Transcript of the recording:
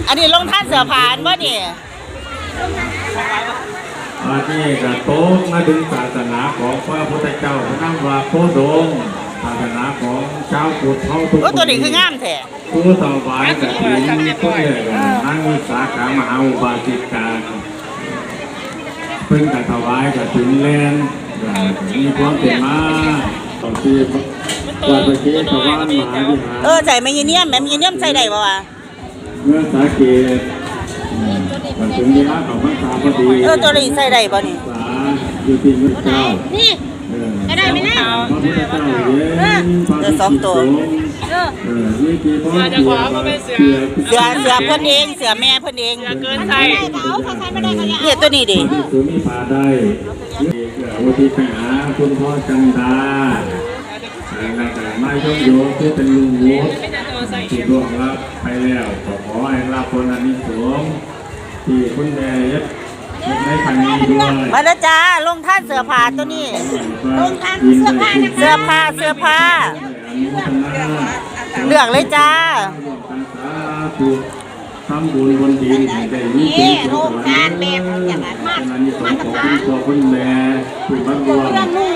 ອັນນີ້ໂຮງທານເສື້ອຜ້າແມ່ນບໍ່ນີ້? ອັນນີ້ກໍຕົກມາເຖິງສາສະໜາຂອງພະພຸດທະເຈົ້າ ນາມວ່າໂພດົງ ສາສະໜາຂອງຊາວພຸດເຮົາທຸກຄົນ. ໂອ້ ໂຕນີ້ຄືງາມແທ້. ຜູ້ຖວາຍກະຖິນຄົນແລກ ນາງວິສາຂາມະຫາອຸບາສິກາ ເພິ່ນກະຖວາຍກະຖິນແລ່ນ ມີຄວາມເປັນມາ ເອີ ໃສ່ແມ່ຍານຽມ ແມ່ຍານຽມໃສ່ໄດ້ບໍ່ວະ? ເມືອງສາເກດ ເອີ ເຖິງເວລາເຂົ້າພັນສາພໍດີ. ເອີ ໂຕນີ້ໃສ່ໄດ້ບໍ່ນີ້? ຢູ່ທີ່ເມືອງເຈົ້າ ນີ້ ເອີ ກໍໄດ້ແມ່ນະ ພະພຸດທະເຈົ້າເຢັນ ພະພິກຂຸສົງ ເອີ ເອີ ມີທີ່ພໍເສື້ອ ເສື້ອ ເສື້ອເພິ່ນເອງ ເສື້ອແມ່ເພິ່ນເອງ ເກີນໃສ່ ເຮັດໂຕນີ້ເດ້ ມີຜ້າໄດ້ ອຸທິດໄປຫາຄຸນພໍ່ຈັນດາ ແລ້ວກໍມາຍົກໂຍງຄືເປັນລຸງວຸດ ທີ່ລ່ວງລັບໄປແລ້ວ ກໍຂໍໃຫ້ຮັບຜົນອານິສົງທີ່ຄຸນແມ່ເຮັດ ເຮັດໃນຄັ້ງນີ້ດ້ວຍ. ມາເດີຈ້າ ໂຮງທານເສື້ອຜ້າໂຕນີ້ ໂຮງທານເສື້ອຜ້ານະຄະ ເສື້ອຜ້າ ເສື້ອຜ້າ ອະນຸໂມທະນາ ເລືອກເລີຍຈ້າ. ສາທຸ ທຳບຸນບົນດິນໃຫ້ໄດ້ມີໂຊກມີລາບ ເປັນອານິສົງຂອງຄຸນພໍ່ຄຸນແມ່ ທີ່ມາຮ່ວມ